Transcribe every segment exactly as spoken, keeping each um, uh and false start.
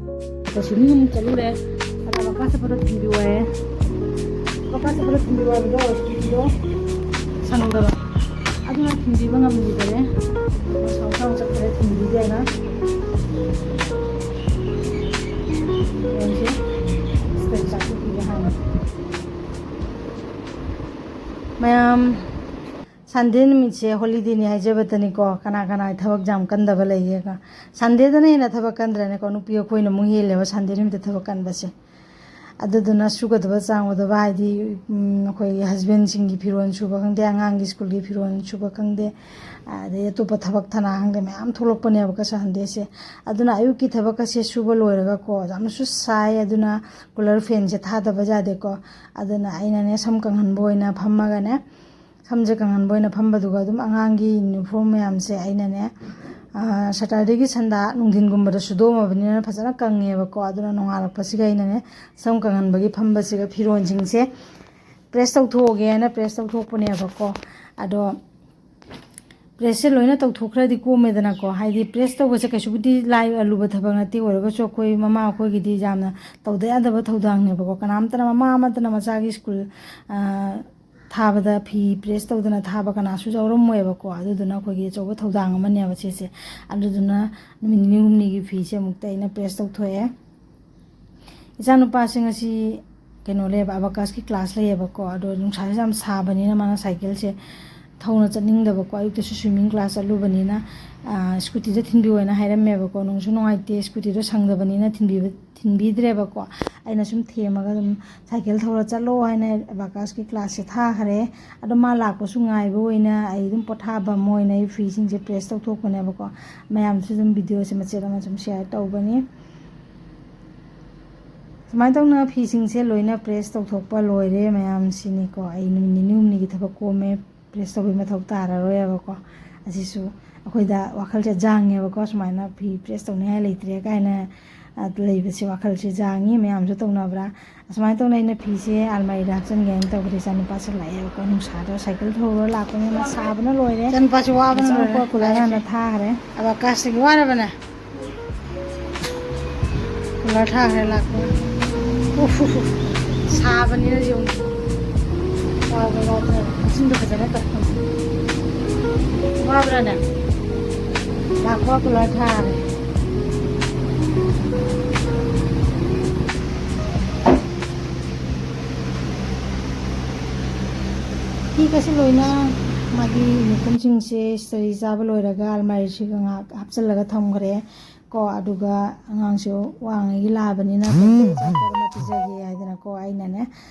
ꯑꯩꯈꯣꯏ ꯁꯤꯅꯤ ꯑꯃꯨꯛ ꯆꯠꯂꯨꯔꯦ꯫ ꯑꯗ ꯕꯀꯥ ꯆꯠꯄꯗꯣ ꯊꯤꯟꯕꯤꯌꯨ ꯍꯥꯏꯌꯦ꯫ ꯕꯀꯥ ꯆꯠꯄꯗꯣ ꯊꯤꯟꯕꯤꯌꯨ ꯍꯥꯏꯕꯗꯣ ꯁ꯭ꯀꯨꯇꯤꯗꯣ ꯁꯪꯗꯕ, ꯑꯗꯨꯅ ꯊꯤꯟꯕꯤꯕ ꯉꯝꯈꯤꯗꯔꯦ꯫ ꯁꯥꯎ ꯁꯥꯎ ꯆꯠꯈ꯭ꯔꯦ ꯊꯤꯟꯕꯤꯗꯦꯅ꯫ ꯌꯦꯡꯁꯦ꯫ ꯁꯤꯗ ꯆꯥꯛ ꯄꯤꯒꯦ ꯍꯥꯟꯅ꯫ ꯃꯌꯥꯝ, ꯁꯟꯗꯦ ꯅꯨꯃꯤꯠꯁꯦ ꯍꯣꯂꯤꯗꯦꯅꯤ ꯍꯥꯏꯖꯕꯗꯅꯤꯀꯣ, ꯀꯅꯥ ꯀꯅꯥ ꯊꯕꯛ ꯌꯥꯝ ꯀꯟꯗꯕ ꯂꯩꯒꯦ? ꯁꯟꯗꯦꯗꯅ ꯍꯦꯟꯅ ꯊꯕꯛ ꯀꯟꯗ꯭ꯔꯅꯦꯀꯣ, ꯅꯨꯄꯤ ꯑꯩꯈꯣꯏꯅ ꯑꯃꯨꯛ ꯍꯦꯜꯂꯦꯕ ꯁꯟꯗꯦ ꯅꯨꯃꯤꯠꯇ ꯊꯕꯛ ꯀꯟꯕꯁꯦ꯫ ꯑꯗꯨꯗꯨꯅ ꯁꯨꯒꯗꯕ ꯆꯥꯝꯒꯗꯕ ꯍꯥꯏꯗꯤ, ꯎꯝ, ꯑꯩꯈꯣꯏꯒꯤ ꯍꯁꯕꯦꯟꯁꯤꯡꯒꯤ ꯐꯤꯔꯣꯜ ꯁꯨꯕ ꯈꯪꯗꯦ, ꯑꯉꯥꯡꯒꯤ ꯁ꯭ꯀꯨꯜꯒꯤ ꯐꯤꯔꯣꯜ ꯁꯨꯕ ꯈꯪꯗꯦ, ꯑꯗꯩ ꯑꯇꯣꯞꯄ ꯊꯕꯛ ꯊꯅꯥ ꯈꯪꯗꯦ ꯃꯌꯥꯝ ꯊꯣꯛꯂꯛꯄꯅꯦꯕꯀꯣ ꯁꯟꯗꯦꯁꯦ꯫ ꯑꯗꯨꯅ ꯑꯌꯨꯛꯀꯤ ꯊꯕꯛꯀꯁꯦ ꯁꯨꯕ ꯂꯣꯏꯔꯒꯀꯣ, ꯌꯥꯝꯅꯁꯨ ꯁꯥꯏ, ꯑꯗꯨꯅ ꯀꯨꯂꯔ ꯐꯦꯟꯁꯦ ꯊꯥꯗꯕ ꯌꯥꯗꯦꯀꯣ꯫ ꯑꯗꯨꯅ ꯑꯩꯅꯅꯦ ꯁꯝ ꯀꯪꯍꯟꯕ ꯑꯣꯏꯅ ꯐꯝꯃꯒꯅꯦ, ꯁꯝꯁꯦ ꯀꯪꯍꯟꯕ ꯑꯣꯏꯅ ꯐꯝꯕꯗꯨꯒ ꯑꯗꯨꯝ ꯑꯉꯥꯡꯒꯤ ꯌꯨꯅꯤꯐꯣꯔꯝ ꯃꯌꯥꯝꯁꯦ ꯑꯩꯅꯅꯦ, ꯑꯥ, ꯁꯇꯔꯗꯦꯒꯤ ꯁꯟꯗꯥ ꯅꯨꯡꯊꯤꯟꯒꯨꯝꯕꯗ ꯁꯨꯗꯣꯛꯑꯝꯃꯕꯅꯤꯅ ꯐꯖꯅ ꯀꯪꯉꯦꯕꯀꯣ꯫ ꯑꯗꯨꯅ ꯅꯣꯡꯉꯥꯜꯂꯛꯄꯁꯤꯒ ꯑꯩꯅꯅꯦ ꯁꯝ ꯀꯪꯍꯟꯕꯒꯤ ꯐꯝꯕꯁꯤꯒ ꯐꯤꯔꯣꯜꯁꯤꯡꯁꯦ ꯄ꯭ꯔꯦꯁ ꯇꯧꯊꯣꯛꯑꯒꯦꯅ ꯄ꯭ꯔꯦꯁ ꯇꯧꯊꯣꯛꯄꯅꯦꯕꯀꯣ꯫ ꯑꯗꯣ ꯄ꯭ꯔꯦꯁꯁꯦ ꯂꯣꯏꯅ ꯇꯧꯊꯣꯛꯈ꯭ꯔꯗꯤ ꯀꯣꯝꯃꯦꯗꯅꯀꯣ꯫ ꯍꯥꯏꯗꯤ ꯄ꯭ꯔꯦꯁ ꯇꯧꯕꯁꯦ ꯀꯩꯁꯨꯕꯨꯗꯤ ꯂꯥꯏ ꯑꯂꯨꯕ ꯊꯕꯛ ꯅꯠꯇꯦ, ꯑꯣꯏꯔꯒꯁꯨ ꯑꯩꯈꯣꯏ ꯃꯃꯥ ꯑꯩꯈꯣꯏꯒꯤꯗꯤ ꯌꯥꯝꯅ ꯇꯧꯗ ꯌꯥꯗꯕ ꯊꯧꯗꯥꯡꯅꯦꯕꯀꯣ꯫ ꯀꯅꯥꯝꯇꯅ, ꯃꯃꯥ ꯑꯃꯠꯇꯅ ꯃꯆꯥꯒꯤ ꯁ꯭ꯀꯨꯜ, ꯑꯥ, ꯊꯥꯕꯗ ꯐꯤ ꯄ꯭ꯔꯦꯁ ꯇꯧꯗꯅ ꯊꯥꯕ ꯀꯅꯥꯁꯨ ꯌꯥꯎꯔꯝꯃꯣꯏꯕꯀꯣ꯫ ꯑꯗꯨꯗꯨꯅ ꯑꯩꯈꯣꯏꯒꯤ ꯑꯆꯧꯕ ꯊꯧꯗꯥꯡ ꯑꯃꯅꯦꯕ ꯁꯤꯁꯦ꯫ ꯑꯗꯨꯗꯨꯅ ꯅꯨꯃꯤꯠ ꯅꯤꯅꯤ ꯍꯨꯝꯅꯤꯒꯤ ꯐꯤꯁꯦ ꯑꯃꯨꯛꯇ ꯑꯩꯅ ꯄ꯭ꯔꯦꯁ ꯇꯧꯊꯣꯛꯑꯦ꯫ ꯏꯆꯥꯅꯨꯄꯥꯁꯦ ꯉꯁꯤ ꯀꯩꯅꯣ ꯂꯩꯌꯦꯕ, ꯑꯕꯥꯀꯥꯁꯀꯤ ꯀ꯭ꯂꯥꯁ ꯂꯩꯌꯦꯕꯀꯣ꯫ ꯑꯗꯣ ꯅꯨꯡꯁꯥꯁꯦ ꯌꯥꯝ ꯁꯥꯕꯅꯤꯅ ꯃꯥꯅ ꯁꯥꯏꯀꯜꯁꯦ ꯊꯧꯅ ꯆꯠꯅꯤꯡꯗꯕꯀꯣ꯫ ꯑꯌꯨꯛꯇꯁꯨ ꯁ꯭ꯋꯤꯝꯃꯤꯡ ꯀ꯭ꯂꯥꯁ ꯆꯠꯂꯨꯕꯅꯤꯅ, ꯑꯥ, ꯁ꯭ꯀꯨꯇꯤꯗ ꯊꯤꯟꯕꯤꯌꯣꯅ ꯍꯥꯏꯔꯝꯃꯦꯕꯀꯣ꯫ ꯅꯨꯡꯁꯨ ꯅꯨꯡꯉꯥꯏꯇꯦ, ꯁ꯭ꯀꯨꯇꯤꯗꯣ ꯁꯪꯗꯕꯅꯤꯅ ꯊꯤꯟꯕꯤꯕ-, ꯊꯤꯟꯕꯤꯗ꯭ꯔꯦꯕꯀꯣ꯫ ꯑꯩꯅ ꯁꯨꯝ ꯊꯦꯝꯃꯒ ꯑꯗꯨꯝ ꯁꯥꯏꯀꯜ ꯊꯧꯔ ꯆꯠꯂꯣ ꯍꯥꯏꯅ ꯑꯕꯥꯀꯥꯁꯀꯤ ꯀ꯭ꯂꯥꯁꯁꯦ ꯊꯥꯈ꯭ꯔꯦ꯫ ꯑꯗꯣ ꯃꯥ ꯂꯥꯛꯄꯁꯨ ꯉꯥꯏꯕ ꯑꯣꯏꯅ ꯑꯩ ꯑꯗꯨꯝ ꯄꯣꯊꯥꯐꯝ ꯑꯣꯏꯅ ꯑꯩ ꯐꯤꯁꯤꯡꯁꯦ ꯄ꯭ꯔꯦꯁ ꯇꯧꯊꯣꯛꯄꯅꯦꯕꯀꯣ꯫ ꯃꯌꯥꯝꯁꯨ ꯑꯗꯨꯝ ꯚꯤꯗꯤꯑꯣꯁꯦ ꯃꯆꯦꯠ ꯑꯃ ꯁꯨꯝ ꯁꯤꯌꯥꯔ ꯇꯧꯕꯅꯤ꯫ ꯁꯨꯃꯥꯏꯅ ꯇꯧꯅ ꯐꯤꯁꯤꯡꯁꯦ ꯂꯣꯏꯅ ꯄ꯭ꯔꯦꯁ ꯇꯧꯊꯣꯛꯄ ꯂꯣꯏꯔꯦ ꯃꯌꯥꯝꯁꯤꯅꯤꯀꯣ꯫ ꯑꯩ ꯅꯨꯃꯤꯠ ꯅꯤꯅꯤ ꯍꯨꯝꯅꯤꯒꯤ ꯊꯕꯛ ꯀꯣꯝꯃꯦ, ꯄ꯭ꯔꯦꯁ ꯇꯧꯕꯒꯤ ꯃꯊꯧ ꯇꯥꯔꯔꯣꯏꯕꯀꯣ꯫ ꯑꯁꯤꯁꯨ ꯑꯩꯈꯣꯏꯗ ꯋꯥꯈꯜꯁꯦ ꯖꯥꯡꯉꯦꯕꯀꯣ, ꯁꯨꯃꯥꯏꯅ ꯐꯤ ꯄ꯭ꯔꯦꯁ ꯇꯧꯅꯤꯡꯉꯥꯏ ꯂꯩꯇ꯭ꯔꯦ ꯀꯥꯏꯅ, ꯑ, ꯂꯩꯕꯁꯦ ꯋꯥꯈꯜꯁꯦ ꯖꯥꯡꯉꯤ꯫ ꯃꯌꯥꯝꯁꯨ ꯇꯧꯅꯕ꯭ꯔꯥ? ꯑꯁꯨꯃꯥꯏꯅ ꯇꯧꯅ ꯑꯩꯅ ꯐꯤꯁꯦ ꯑꯜꯃꯥꯔꯤꯗ ꯍꯥꯞꯆꯤꯟꯒꯦꯅ ꯇꯧꯕꯗ ꯏꯆꯥꯅꯨꯄꯥꯁꯦ ꯂꯥꯛꯑꯦꯕꯀꯣ꯫ ꯅꯨꯡꯁꯥꯗꯣ ꯁꯥꯏꯀꯜ ꯊꯧꯔ ꯂꯥꯛꯄꯅꯤꯅ ꯁꯥꯕꯅ ꯂꯣꯏꯔꯦ꯫ ꯏꯆꯥꯅꯨꯄꯥꯁꯦ ꯋꯥꯕꯅ ꯂꯣꯏꯔꯦ꯫ ꯃꯆꯥꯅꯨꯄꯥ ꯀꯨꯂꯔ ꯍꯥꯟꯅ ꯊꯥꯈ꯭ꯔꯦ꯫ ꯑꯕꯥꯀꯥꯁꯇꯒꯤ ꯋꯥꯔꯕꯅꯦ꯫ ꯀꯨꯂꯔ ꯊꯥꯈ꯭ꯔꯦ ꯂꯥꯛꯄ꯫ ꯎꯐ, ꯎꯐ, ꯎꯐ꯫ ꯁꯥꯕꯅꯤꯅ ꯌꯦꯡꯉꯨ꯫ ꯋꯥꯕ ꯋꯥꯕ꯫ ꯃꯆꯤꯟꯗꯣ ꯐꯖꯅ ꯇꯞꯄꯅꯤ꯫ ꯋꯥꯕ꯭ꯔꯥꯅꯦ? ꯂꯥꯛꯄ ꯀꯨꯂꯔ ꯊꯥꯔꯦ꯫ ꯐꯤꯒꯁꯦ ꯂꯣꯏꯅ ꯃꯥꯒꯤ ꯌꯨꯅꯤꯐꯣꯔꯝꯁꯤꯡꯁꯦ ꯏꯁꯇꯔꯤ ꯆꯥꯕ ꯂꯣꯏꯔꯒ ꯑꯜꯃꯥꯔꯤꯁꯤꯒ ꯉꯥꯏꯍꯥꯛ ꯍꯥꯞꯆꯤꯜꯂꯒ ꯊꯝꯈ꯭ꯔꯦ꯫ ꯀꯣ, ꯑꯗꯨꯒ ꯑꯉꯥꯡꯁꯨ ꯋꯥꯡꯉꯒꯤ ꯂꯥꯛꯑꯕꯅꯤꯅ ꯀꯩꯀꯩ ꯑꯆꯥꯄꯣꯠ ꯑꯃ ꯄꯤꯖꯒꯦ ꯍꯥꯏꯗꯅꯀꯣ, ꯑꯩꯅꯅꯦ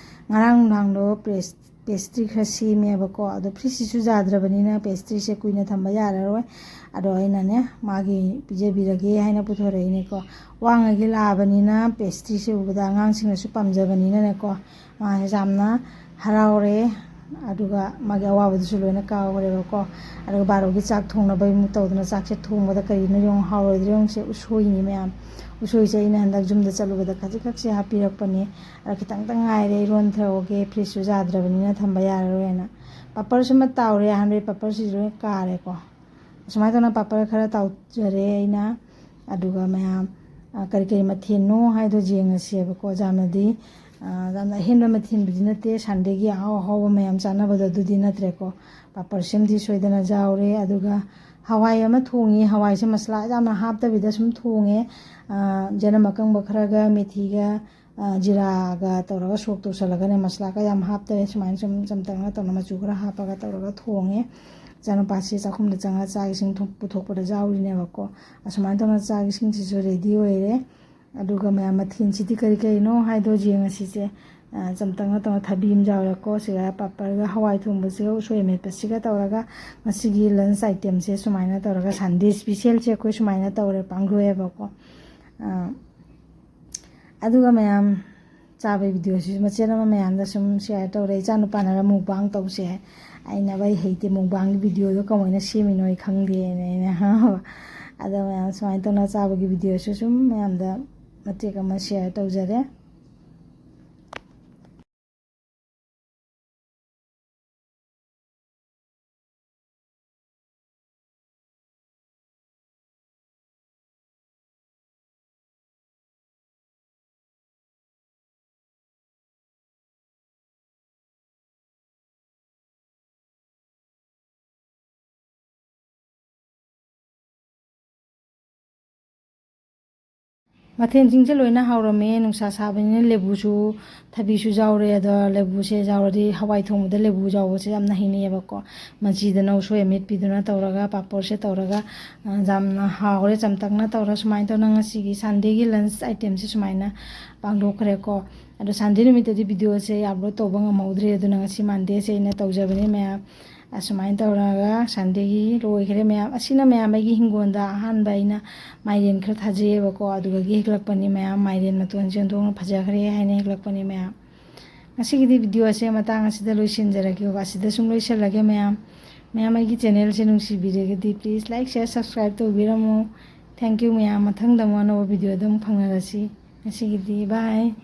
ꯉꯔꯥꯡ ꯅꯨꯡꯗꯥꯡꯗꯣ ꯄꯦꯁ-, ꯄꯦꯁꯇ꯭ꯔꯤ ꯈꯔ ꯁꯦꯝꯃꯦꯕꯀꯣ꯫ ꯑꯗꯣ ꯐ꯭ꯔꯤꯖꯁꯤꯁꯨ ꯌꯥꯗ꯭ꯔꯕꯅꯤꯅ ꯄꯦꯁꯇ꯭ꯔꯤꯁꯦ ꯀꯨꯏꯅ ꯊꯝꯕ ꯌꯥꯔꯔꯣꯏ꯫ ꯑꯗꯣ ꯑꯩꯅꯅꯦ ꯃꯥꯒꯤ ꯄꯤꯖꯕꯤꯔꯒꯦ ꯍꯥꯏꯅ ꯄꯨꯊꯣꯔꯛꯏꯅꯦꯀꯣ꯫ ꯋꯥꯡꯉꯒꯤ ꯂꯥꯛꯑꯕꯅꯤꯅ ꯄꯦꯁꯇ꯭ꯔꯤꯁꯦ ꯎꯕꯗ ꯑꯉꯥꯡꯁꯤꯡꯅꯁꯨ ꯄꯥꯝꯖꯕꯅꯤꯅꯅꯦꯀꯣ, ꯃꯥꯁꯦ ꯌꯥꯝꯅ ꯍꯔꯥꯎꯔꯦ꯫ ꯑꯗꯨꯒ ꯃꯥꯒꯤ ꯑꯋꯥꯕꯗꯨꯁꯨ ꯂꯣꯏꯅ ꯀꯥꯎꯈ꯭ꯔꯦꯕꯀꯣ꯫ ꯑꯗꯨꯒ ꯕꯥꯔꯣꯒꯤ ꯆꯥꯛ ꯊꯣꯡꯅꯕꯒꯤ ꯃꯨꯛ ꯇꯧꯗꯅ ꯆꯥꯛꯁꯦ ꯊꯣꯡꯕꯗ ꯀꯔꯤꯅꯣ ꯌꯦꯡꯉꯣ, ꯍꯥꯎꯔꯣꯏꯗ꯭ꯔꯥ ꯌꯦꯡꯉꯨꯁꯦ꯫ ꯎꯁꯣꯏꯅꯤ ꯃꯌꯥꯝ꯫ ꯎꯁꯣꯏꯁꯦ ꯑꯩꯅ ꯍꯟꯗꯛ ꯌꯨꯝꯗ ꯆꯠꯂꯨꯕꯗ ꯈꯖꯤꯛ ꯈꯛꯁꯦ ꯍꯥꯞꯄꯤꯔꯛꯄꯅꯦ꯫ ꯑꯗ ꯈꯤꯇꯪꯇ ꯉꯥꯏꯔꯦ ꯏꯔꯣꯟꯊꯣꯛꯑꯒꯦ, ꯐ꯭ꯔꯤꯖꯁꯨ ꯌꯥꯗ꯭ꯔꯕꯅꯤꯅ ꯊꯝꯕ ꯌꯥꯔꯔꯣꯏꯅ꯫ ꯄꯥꯄꯔꯁꯨ ꯑꯃ ꯇꯥꯎꯔꯦ, ꯑꯍꯥꯟꯕꯩ ꯄꯥꯄꯔꯁꯤꯁꯨ ꯂꯣꯏ ꯀꯥꯔꯦꯀꯣ꯫ ꯑꯁꯨꯃꯥꯏꯅ ꯇꯧꯅ ꯄꯥꯄꯔ ꯈꯔ ꯇꯥꯎꯖꯔꯦ ꯑꯩꯅ꯫ ꯑꯗꯨꯒ ꯃꯌꯥꯝ, ꯑ, ꯀꯔꯤ ꯀꯔꯤ ꯃꯊꯦꯜꯅꯣ ꯍꯥꯏꯗꯣ ꯌꯦꯡꯉꯁꯦꯕꯀꯣ꯫ ꯌꯥꯝꯅꯗꯤ, ꯑ, ꯌꯥꯝꯅ ꯑꯍꯦꯟꯕ ꯃꯊꯦꯜꯕꯨꯗꯤ ꯅꯠꯇꯦ, ꯁꯟꯗꯦꯒꯤ ꯑꯍꯥꯎ ꯑꯍꯥꯎꯕ ꯃꯌꯥꯝ ꯆꯥꯅꯕꯗꯣ ꯑꯗꯨꯗꯤ ꯅꯠꯇ꯭ꯔꯦꯀꯣ꯫ ꯄꯥꯄꯔ ꯁꯤꯃꯗꯤ ꯁꯣꯏꯗꯅ ꯌꯥꯎꯔꯦ꯫ ꯑꯗꯨꯒ ꯍꯋꯥꯏ ꯑꯃ ꯊꯣꯡꯉꯤ꯫ ꯍꯋꯥꯏꯁꯦ ꯃꯁꯂꯥ ꯌꯥꯝꯅ ꯍꯥꯞꯇꯕꯤꯗ ꯁꯨꯝ ꯊꯣꯡꯉꯦ꯫ ꯑ, ꯆꯅꯝ ꯑꯀꯪꯕ ꯈꯔꯒ, ꯃꯦꯊꯤꯒ, ꯑ, ꯖꯤꯔꯥꯒ ꯇꯧꯔꯒ ꯁꯣꯛ ꯇꯧꯁꯜꯂꯒꯅꯦ, ꯃꯁꯂꯥꯒ ꯌꯥꯝ ꯍꯥꯞꯇꯔꯦ꯫ ꯁꯨꯃꯥꯏꯅ ꯁꯨꯝ ꯆꯝꯊꯛꯅ ꯇꯧꯅ ꯃꯆꯨ ꯈꯔ ꯍꯥꯞꯄꯒ ꯇꯧꯔꯒ ꯊꯣꯡꯉꯦ꯫ ꯏꯆꯥꯅꯨꯄꯥꯁꯤ ꯆꯥꯛꯈꯨꯝꯗ ꯆꯪꯉꯒ ꯆꯥꯛ ꯏꯁꯤꯡ ꯊꯣꯡ-, ꯄꯨꯊꯣꯛꯄꯗ ꯌꯥꯎꯔꯤꯅꯦꯕꯀꯣ꯫ ꯑꯁꯨꯃꯥꯏꯅ ꯇꯧꯅ ꯆꯥꯛ ꯏꯁꯤꯡꯁꯤꯁꯨ ꯔꯦꯗꯤ ꯑꯣꯏꯔꯦ꯫ ꯑꯗꯨꯒ ꯃꯌꯥꯝ ꯃꯊꯦꯜꯁꯤꯗꯤ ꯀꯔꯤ ꯀꯔꯤꯅꯣ ꯍꯥꯏꯗꯣ ꯌꯦꯡꯉꯁꯤꯁꯦ꯫ ꯑ, ꯆꯝꯊꯛꯅ ꯇꯧꯅ ꯊꯕꯤ ꯑꯃ ꯌꯥꯎꯔꯦꯀꯣ꯫ ꯁꯤꯒ ꯄꯥꯄꯔꯒ ꯍꯋꯥꯏ ꯊꯣꯡꯕꯁꯤꯒ ꯎꯁꯣꯏ ꯑꯃꯦꯠꯄꯁꯤꯒ ꯇꯧꯔꯒ ꯉꯁꯤꯒꯤ lunch itemꯁꯦ ꯁꯨꯃꯥꯏꯅ ꯇꯧꯔꯒ Sunday specialꯁꯦ ꯑꯩꯈꯣꯏ ꯁꯨꯃꯥꯏꯅ ꯇꯧꯔꯦ, ꯄꯥꯡꯊꯣꯛꯑꯦꯕꯀꯣ꯫ ꯑ, ꯑꯗꯨꯒ ꯃꯌꯥꯝ ꯆꯥꯕꯒꯤ videoꯁꯤꯁꯨ ꯃꯆꯦꯠ ꯑꯃ ꯃꯌꯥꯝꯗ ꯁꯨꯝ share ꯇꯧꯔꯦ꯫ ꯏꯆꯥ ꯅꯨꯄꯥꯅ mukbang ꯇꯧꯁꯦ ꯍꯥꯏ꯫ ꯑꯩꯅ, "ꯑꯩ ꯍꯩꯇꯦ, mukbangꯒꯤ videoꯗꯣ ꯀꯃꯥꯏꯅ ꯁꯦꯝꯃꯤꯅꯣ ꯑꯩ ꯈꯪꯗꯦꯅ" ꯑꯩꯅ ꯍꯥꯏꯕ꯫ ꯑꯗꯣ ꯃꯌꯥꯝ ꯁꯨꯃꯥꯏꯅ ꯇꯧꯅ ꯆꯥꯕꯒꯤ videoꯁꯨ ꯁꯨꯝ ꯃꯌꯥꯝꯗ ꯃꯇꯦꯛ ꯑꯃ share ꯇꯧꯖꯔꯦ꯫ ꯃꯊꯦꯜꯁꯤꯡꯁꯦ ꯂꯣꯏꯅ ꯍꯥꯎꯔꯝꯃꯦ꯫ ꯅꯨꯡꯁꯥ ꯁꯥꯕꯅꯤꯅ ꯂꯦꯕꯨꯁꯨ, ꯊꯕꯤꯁꯨ ꯌꯥꯎꯔꯦ꯫ ꯑꯗꯣ ꯂꯦꯕꯨꯁꯦ ꯌꯥꯎꯔꯗꯤ ꯍꯋꯥꯏ ꯊꯣꯡꯕꯗ ꯂꯦꯕꯨ ꯌꯥꯎꯕꯁꯦ ꯌꯥꯝꯅ ꯍꯩꯅꯩꯌꯦꯕꯀꯣ꯫ ꯃꯆꯤꯗꯅ ꯎꯁꯣꯏ ꯑꯃꯦꯠꯄꯤꯗꯨꯅ ꯇꯧꯔꯒ, ꯄꯥꯄꯣꯔꯁꯦ ꯇꯧꯔꯒ, ꯑ, ꯌꯥꯝꯅ ꯍꯥꯎꯔꯦ꯫ ꯆꯝꯇꯛꯅ ꯇꯧꯔꯒ ꯁꯨꯃꯥꯏꯅ ꯇꯧꯅ ꯉꯁꯤꯒꯤ Sundayꯒꯤ lunch itemꯁꯦ ꯁꯨꯃꯥꯏꯅ ꯄꯥꯡꯊꯣꯛꯈ꯭ꯔꯦꯀꯣ꯫ ꯑꯗꯣ Sunday ꯅꯨꯃꯤꯠꯇꯗꯤ videoꯁꯦ upload ꯇꯧꯕ ꯉꯝꯍꯧꯗ꯭ꯔꯦ꯫ ꯑꯗꯨꯅ ꯉꯁꯤ Mondayꯁꯦ ꯑꯩꯅ ꯇꯧꯖꯕꯅꯤ ꯃꯌꯥꯝ꯫ ꯑꯁꯨꯃꯥꯏꯅ ꯇꯧꯔꯒ Sundayꯒꯤ ꯂꯣꯏꯈ꯭ꯔꯦ ꯃꯌꯥꯝ꯫ ꯑꯁꯤꯅ ꯃꯌꯥꯝ ꯑꯩꯒꯤ ꯍꯤꯡꯒꯣꯜꯗ ꯑꯍꯥꯟꯕ ꯑꯩꯅ ꯃꯥꯏꯔꯦꯟ ꯈꯔ ꯊꯥꯖꯩꯌꯦꯕꯀꯣ, ꯑꯗꯨꯗꯒꯤ ꯍꯦꯛꯂꯛꯄꯅꯤ ꯃꯌꯥꯝ꯫ ꯃꯥꯏꯔꯦꯟ ꯃꯇꯣꯟꯁꯦ ꯑꯣꯟꯊꯣꯛꯅ ꯐꯖꯈ꯭ꯔꯦ ꯍꯥꯏꯅ ꯍꯦꯛꯂꯛꯄꯅꯤ ꯃꯌꯥꯝ꯫ ꯉꯁꯤꯒꯤꯗꯤ videoꯁꯦ ꯃꯇꯥꯡ ꯑꯁꯤꯗ ꯂꯣꯏꯁꯤꯟꯖꯔꯒꯦꯀꯣ, ꯑꯁꯤꯗ ꯁꯨꯝ ꯂꯣꯏꯁꯤꯜꯂꯒꯦ ꯃꯌꯥꯝ꯫ ꯃꯌꯥꯝ ꯑꯩꯒꯤ channelꯁꯦ ꯅꯨꯡꯁꯤꯕꯤꯔꯒꯗꯤ please like, share, subscribe ꯇꯧꯕꯤꯔꯝꯃꯨ꯫ Thank you ꯃꯌꯥꯝ, ꯃꯊꯪꯗ ꯑꯃꯨꯛ ꯑꯅꯧꯕ videoꯗ ꯑꯃꯨꯛ ꯐꯪꯅꯔꯁꯤ꯫ ꯉꯁꯤꯒꯤꯗꯤ bye꯫